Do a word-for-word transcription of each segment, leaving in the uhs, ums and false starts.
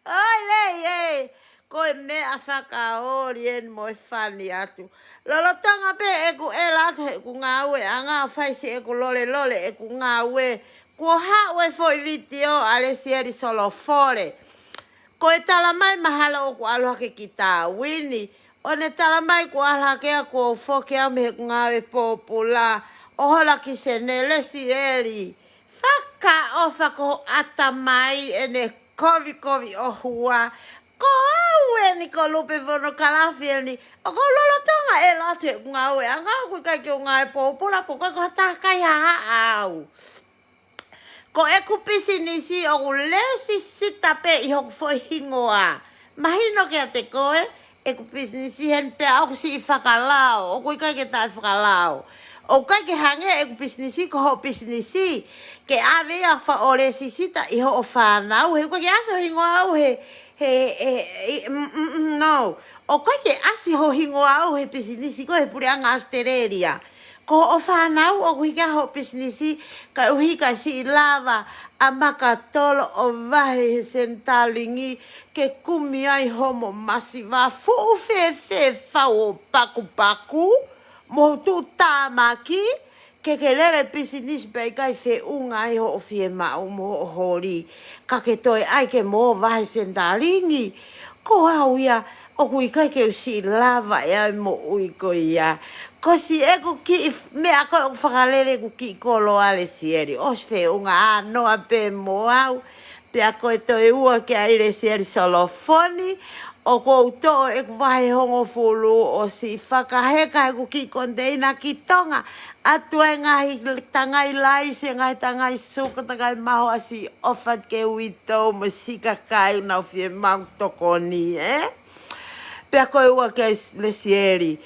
ʻOi lei ē, ko e meʻa fakaoli eni mo e fani atu. Lolotonga pē ʻeku ʻela atu heʻeku ngāueʻanga ʻo fai siʻeku lolelole ʻeku ngāue, kuo haʻu e foʻi vitiō ʻa Lesieli Solofone. Ko e talamai mahalo ʻoku ʻalu hake ki Tāuini. ʻO ne talamai kuo ʻalu hake ia kuo u foki au mei heʻeku ngāue pōpula ʻo hola ki Senelesieli. Fakaʻofa ko ho ʻatamai ʻene kovikovi ʻo hua. Ko au eni ko Lupe Fonokalafi eni. ʻOku ou lolotonga ʻela atu heʻeku ngāueʻanga, ʻoku ʻikai ke u ngāue pōpula, ʻoku ʻikai ko ha taha kai haʻahaʻa au. Ko ʻeku pisinisi ʻoku Lesisita pē ʻi hoku foʻi hingoa. Mahino kiate koe, ʻeku pisinisi heni pea ʻoku siʻi fakalao, ʻoku ʻikai ke taʻefakalao. ʻOku ʻikai ke hangē ʻeku pisinisi ko hoʻo pisinisi, ke ʻave ia fa ʻo Lesisita ʻi hoʻo fānau, he ʻoku ʻikai ke ʻasi ho hingoa au he, he, he, he, mm, mm, mm, no. ʻOku ʻikai ke ʻasi ho hingoa au he pisinisi ko e he puleʻanga ʻAositelēlia. Ko hoʻo fānau ʻoku hiki ai hoʻo pisinisi, kae ʻuhi ka siʻi lava ʻa Makatolo ʻo vahe he Senitalingi ke kumi ai homo masiva fuʻu fēfē fau ʻo pakupaku, mo tuʻutāmaki, ke ke lele pisinisi pea ʻikai feʻunga ai hoʻo fiemaʻu mo hoʻo holi. Ka ke toe ʻai ke mo vahe Senitalingi. Ko au ia, ʻoku ʻikai ke u siʻi lava ʻe au e moʻui ko ia. Ko siʻeku kiʻi f-, meʻa ko ē ʻoku fakalele ʻeku kiʻi koloa Lesieli. ʻOsi feʻunga ʻānoa pē mo au. Pea ko e toe ua kia Lesieli Solofone, ʻoku ou toʻo ʻeku vahe hongofulu ʻo siʻi fakaheka heʻeku kiʻi koniteina ki Tonga. ʻAtu ai ngaahi tangai laisi, ngaahi tangai suka, tangai maho ʻa siʻi ʻofa ke uitou mo siʻi kakai ʻoku nau fiemaʻu tokoni, ē? Pea ko e ua kia Lesieli.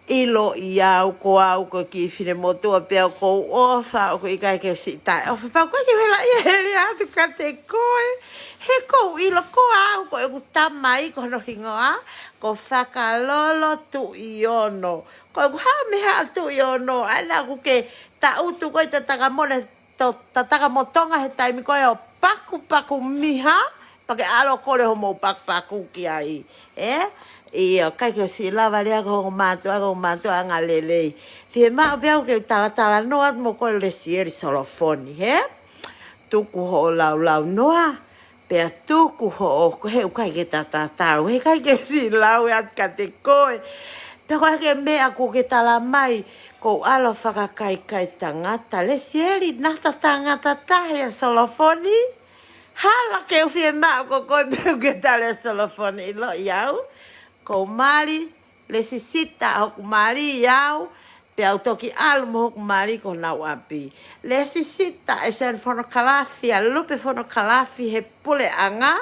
ʻIloʻi au ko au ko e kiʻi finemotuʻa pea ʻoku ou ʻofa, ʻoku ʻikai ke u siʻi taʻeʻofa. Pea ʻoku ʻikai ke u hela ia he lea atu kiate koe. He ʻoku ou ʻilo ko au ko ʻeku tamai ko hono hingoa ko Fakalolo Tuʻiono. Ko ʻeku haʻu mei Haʻa Tuʻiono, ʻa ia naʻa ku ke taʻutu ko ē ʻi Tatakamoʻoni, to-, Tatakamotonga he taimi ko ē ʻo pakupaku miha, pea ke ʻalu ʻo kole hoʻomou pakupaku ki ai. Ē? ʻIo, ʻikai ke u siʻi lava lea ko hoʻo mātuʻa, ko hoʻo mātuʻa anga lelei. Fiemaʻu pē au ke u talatalanoa atu mo koe Lesieli Solofone, hē? Tuku hoʻo laulaunoa, pea tuku hoʻo, ko e he ʻoku ʻikai ke tatatau, he ʻikai ke u siʻi lau atu kiate koe. Pea ko e hā e meʻa ʻoku ke talamai, ʻoku ou ʻalu ʻo fakakaikai tangata, Lesieli, nata tangata tahi ʻa Solofone. Hala ke u fiemaʻu ko koe pē ʻoku ke tali ʻa Solofone, ʻiloʻi au. ʻOku ou mali, Lesisita hoku mali au, pea u toki ʻalu mo hoku mali ki honau ʻapi. Lesisita ʻa Sione Fonokalafi, ʻa Lupe Fonokalafi he puleʻanga,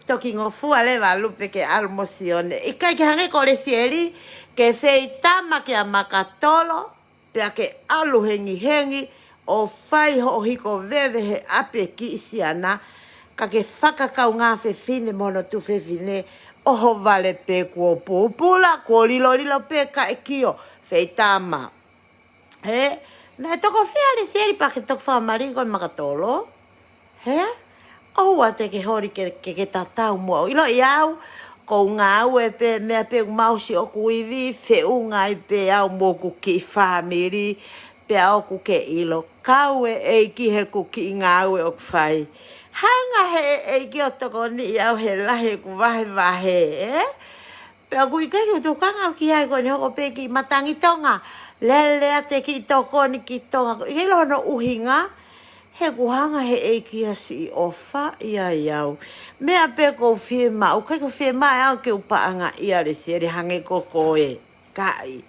toki ngofua leva ʻa Lupe ke ʻalu mo Sione. ʻIkai ke hangē ko Lesieli, ke feitama kia Makatolo, pea ke ʻalu hengihengi ʻo fai hoʻo hiko veve he ʻapi e kiʻi siana, ka ke fakakaungā fefine mo hono tuofefine ʻohovale pē kuo pupula, kuo lilolilo pē kae kio, feitama. Hē? Naʻe toko fiha Lesieli pea ke toki fakamali koe Makatolo? Hē? ʻOua te ke holi ke, ke, ke tatau mo au. ʻIloʻi au, ʻoku ou ngāue pē, meʻa pē ʻoku mau ʻosi ʻoku ivi, feʻunga ai pē au mo hoku kiʻi fāmili, pea ʻoku ke ʻilo, kau e ʻEiki heʻeku kiʻi ngāue ʻoku fai. Hanga he ʻEiki ʻo tokoniʻi au he lahi ʻeku vahevahe, ē? Pea ʻoku ʻikai ke u tukanga au ki ai, ko eni hoko pē kiʻi matangi Tonga. Lele atu e kiʻi tokoni ki Tonga. ʻIkai ʻilo hono ʻuhinga, he ʻoku hanga he ʻEiki ʻo siʻi ʻofa ia ʻiate au. Meʻa pē ʻoku ou fiemaʻu, ʻikai ke u fiemaʻu ʻe au ke u paʻangaʻia Lesieli hangē ko koe. ʻIkai.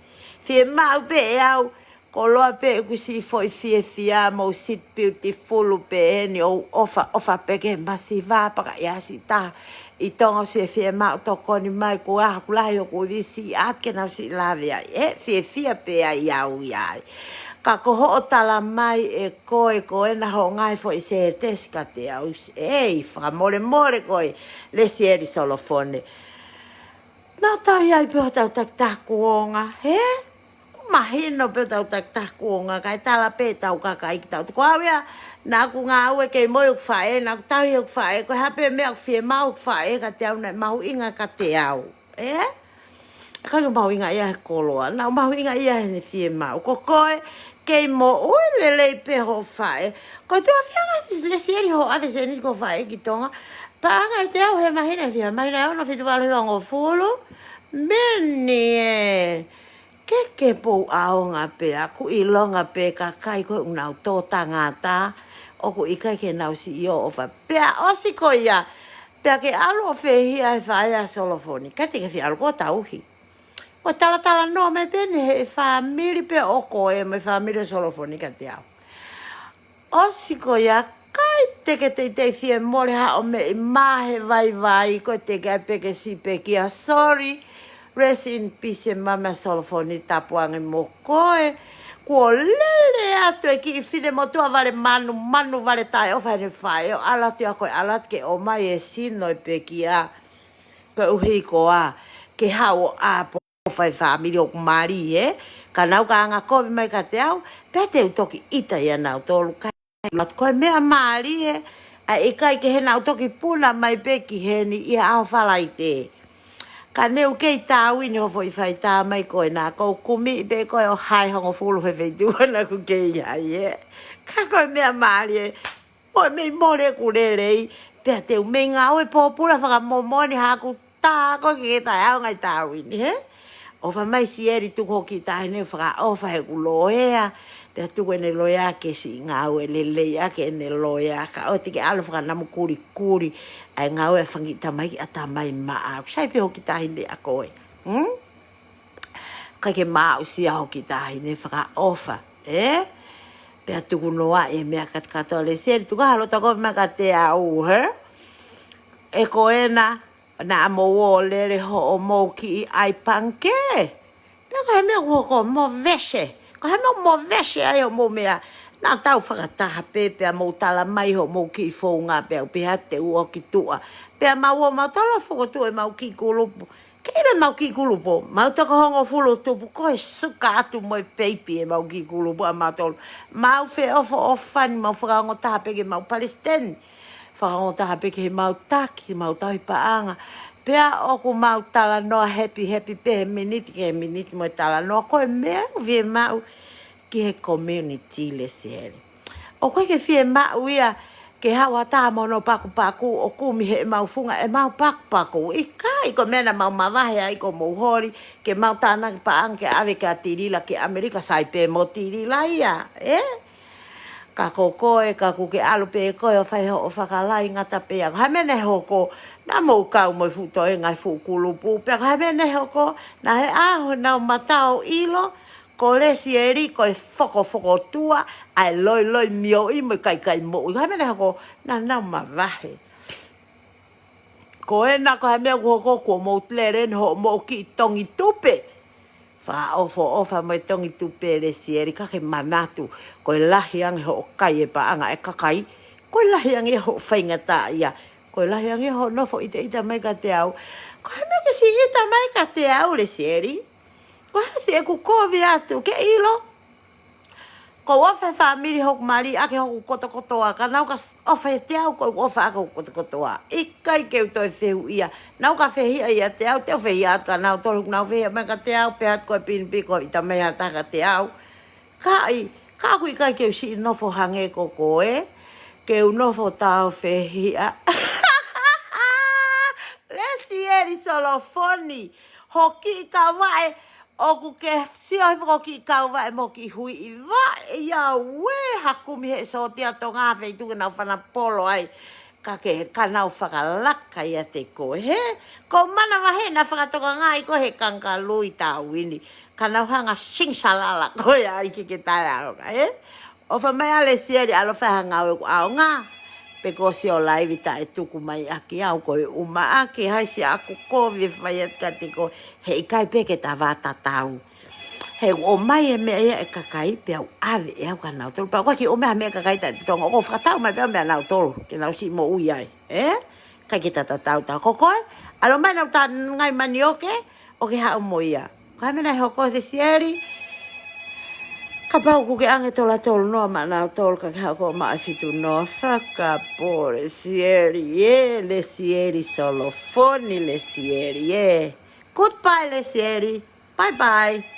Fiemaʻu pē ʻe au, koloa pē ʻeku siʻi foʻi fiefia mo siʻi beautiful pē eni ʻo ʻofa, ʻofa pē ki he masiva pea ka ʻi ai siʻi taha ʻi Tonga ʻoku siʻi fiemaʻu tokoni mai, ko au ʻoku lahi hoku ivi, siʻi ʻai ke nau siʻi lave ai. Ē, fiefia pē ai au ia ai. Ka ko hoʻo talamai ʻe koe, ko ena hoʻo ngaahi foʻi sētesi kiate au, ē, fakamolemole koe, Lesieli Solofone. Naʻa tau ʻi ai pē hotau takitaha kuonga, hē? ʻOku Mahino pē ʻetau takitaha kuonga, kae tala pē ʻetau kakai kitautolu. Ko au ia, naʻa ku ngāue kei moʻui hoku faʻē, naʻa ku tauhi hoku faʻē, ko e hā pē meʻa ʻoku fiemaʻu hoku faʻē, kiate au naʻe mahuʻinga kiate au. Ē? ʻIkai ke mahuʻinga ia he koloa, naʻa ku mahuʻinga ia heʻene fiemaʻu. Ko koe, kei moʻui lelei pē ho faʻē. Ko e tuʻa fiha ngai Lesieli hoʻo ʻave sēniti ki ho faʻē ki Tonga? Paʻanga ʻiate au he māhina ʻe fiha, māhina ʻe ono, fitu, valu, hiva, hongofulu. Meni ē. Ke ke pou ʻaonga pē ʻa ku ʻilonga pē kakai ko ē ʻoku nau tō tangata, ʻoku ʻikai ke nau siʻi ʻofa. Pea ʻosi ko ia, pea ke ʻalu ʻo fehiʻa he faʻē ʻa Solofoni, ʻikai te ke fie ʻalu koe ʻo tauhi. Ko e talatalanoa mai pē eni he fāmili pē ʻo koe mo e fāmili ʻo Solofoni kiate au. ʻOsi ko ia, ʻikai te ke teitei fie mole haʻo meʻi mā he vaivai, ko e teʻeki ai pē ke siʻi pekia. Sorry, rest in peace e mama Solofoni, tapu ange mo koe. Kuo lele atu e kiʻi finemotuʻa vale manu, manu vale taʻeʻofa heʻene faʻē ʻo ʻalu atu ia ko e ʻalu atu ke ʻomai e sino e pekia. Koeʻuhi ko ā ke haʻu ʻo ʻā pē ʻo fai fāmili ʻoku mālie, ē? Ka nau ka angakovi mai kiate au, pea te u toki ʻita ʻia nautolu, kae ʻalu atu ko e meʻa mālie, ʻa e ʻikai ke he naʻa ku toki puna mai pē ki heni ʻi he ʻaho Falaite. Ka ne u kei tāuini ho foʻi faitā mai ko ena, ko u kumi pē koe ʻo hae hongofulu he feituʻu naʻa ku kei ʻi ai, ē? Ka ko e meʻa mālie, mo e meʻi mole ʻeku lelei, pea te u meʻi ngāue pōpula fakamōmoani haku tā ko ē ke taʻeʻaonga e tāuini, hē? ʻOfa mai Sieli, tuku hoʻo kiʻi taʻahine fakaʻofa heʻeku loea, pea tuku ʻene loea ke siʻi ngāue lelei ʻaki ʻene loea, kae ʻoua te ke ʻalu ʻo fakanamu kulikuli ʻa e ngāue ʻa e fanga kiʻi tamaiki ʻatamai maʻa. ʻOku sai pē hoʻo kiʻi taʻahine ʻa koe. Hmm? ʻIkai ke maʻusia hoʻo kiʻi taʻahine fakaʻofa, ē? Pea tuku noa e meʻa kātoa, Lesieli, tuku ha loto kovi mai kiate au, hē? ʻE ko ena, naʻa mou ō ʻo lele hoʻomou kiʻi ʻai pangikē. Pea ko e hā e meʻa ʻoku hoko? Movese. Ko e hā e meʻa ʻoku movese ai hoʻomou meʻa? Naʻa tau fakataha pē, pea mou tala mai hoʻomou kiʻi founga, pea u pehē atu te u ō ki tuʻa. Pea mau ō mautolu ʻo fokotuʻu ʻemau kiʻi kulupu. Ke ʻilo ʻemau kiʻi kulupu, mau toko hongofulu tupu, ko e suka atu mo e peipi ʻemau kiʻi kulupu ʻa mautolu. Mau feʻofoʻofani, mau fakaongo taha pē ki heʻemau palesiteni. Fakaongo taha pē ki heʻemau taki, mau tauhi paʻanga. Pea ʻoku mau talanoa hepi hepi pē he miniti ki he miniti mo e talanoa. Ko e meʻa ʻoku fiemaʻu ki he community, Lesieli. ʻOku ʻikai ke fiemaʻu ia ke haʻu ha taha mo hono pakupaku ʻo kumi heʻemau funga ʻemau pakupaku. ʻIkai, ko e meʻa naʻa mau mavahe ai ko hoʻomou holi, ke mau tānaki paʻanga ke ʻave kia Tilila ki ʻAmelika, sai pē mo Tilila ia, ē? Ka ko koe, ka ʻoku ke ʻalu pē koe ʻo fai hoʻo fakalaingata pē ia. Ko e hā e meʻa naʻe hoko? Naʻa mou kau mo e fuʻu toenga e fuʻu kulupu. Pea ko e hā e meʻa naʻe hoko? Naʻe ʻā honau mata ʻo ʻilo ko Lesieli ko e fokofokotuʻa ʻa e loiloi mioʻi mo e kaikai moʻui. Ko e hā e meʻa naʻe hoko? Naʻa nau mavahe. Ko ena ko e hā e meʻa ʻoku hoko? Kuo mou lele eni hoʻomou kiʻi tongi tupe. Fakaʻofoʻofa mo e tongi tupe, Lesieli, ka ke manatu, ko e lahi ange hoʻo kai e paʻanga ʻa e kakai, ko e lahi ange hoʻo faingataʻaʻia, ko e lahi ange hoʻo nofo ʻiteʻita mai kiate au. Ko e hā e meʻa ke siʻi ʻita mai kiate au, Lesieli? Ko e hā siʻeku kovi atu, ke ʻilo? ʻOku ou ʻofa he fāmili hoku mali ʻaki hoku kotokotoa, ka nau ka s-, ʻofa ʻiate au, ʻoku ou ʻofa ʻaki hoku kotokotoa. ʻIkai ke u toe fehuʻia. Nau ka fehiʻa ʻiate au, te u fehiʻa atu kia nautolu, nau fehiʻa mai kiate au, pehē atu ko e pinipi ko e ʻita mai ha taha kiate au. Ka ʻi, ka ʻoku ʻikai ke u siʻi nofo hangē ko koe, ke u nofo tāufehiʻa. Lesieli Solofoni, ho kiʻi kauvaʻe, ʻoku ke sio he poko kiʻi kauvaʻe mo kiʻi huiʻi vaʻe ia ue ha kumi he sōtia Tonga ha feituʻu ke nau fana polo ai. Ka ke, ka nau fakalaka ʻiate koe, hē? Ko e manavahē naʻa fakatokangaʻi koe he kangalui tāuini. Ka nau hanga sing salala koe ai ke ke taʻeʻaonga, hē? ʻOfa mai ā Lesieli, ʻalu ʻo fai ha ngāue ʻoku ʻaonga. Pe ko siʻo laivi taʻetuku mai ʻaki au ko e uma ʻaki, hai siʻaku kovi ʻe fai atu kiate koe, heʻikai pē ke ta vā tatau. He ʻoku ʻomai e meʻa ia ʻe he kakai, pea u ʻave ʻe au kia nautolu. Pea ʻoku ʻikai ke ʻomai ha meʻa ʻe he kakai taʻe Tonga, ʻoku ou fakatau mai pē au meia nautolu, ke nau siʻi moʻui ai. Ē? ʻIkai ke ta tatau ta ko koe, ʻalu mai nau ta ngai manioke, ʻoku ke haʻu mo ia. Ko e hā e meʻa naʻe hoko, Lesieli? Kapau ʻoku ke ʻange tola tolu noa maʻanautolu ka ke haʻu ʻo maʻu e fitu noa, fakapō Lesieli ē, Lesieli Solofoni, Lesieli ē. Goodbye Lesieli. Bye bye.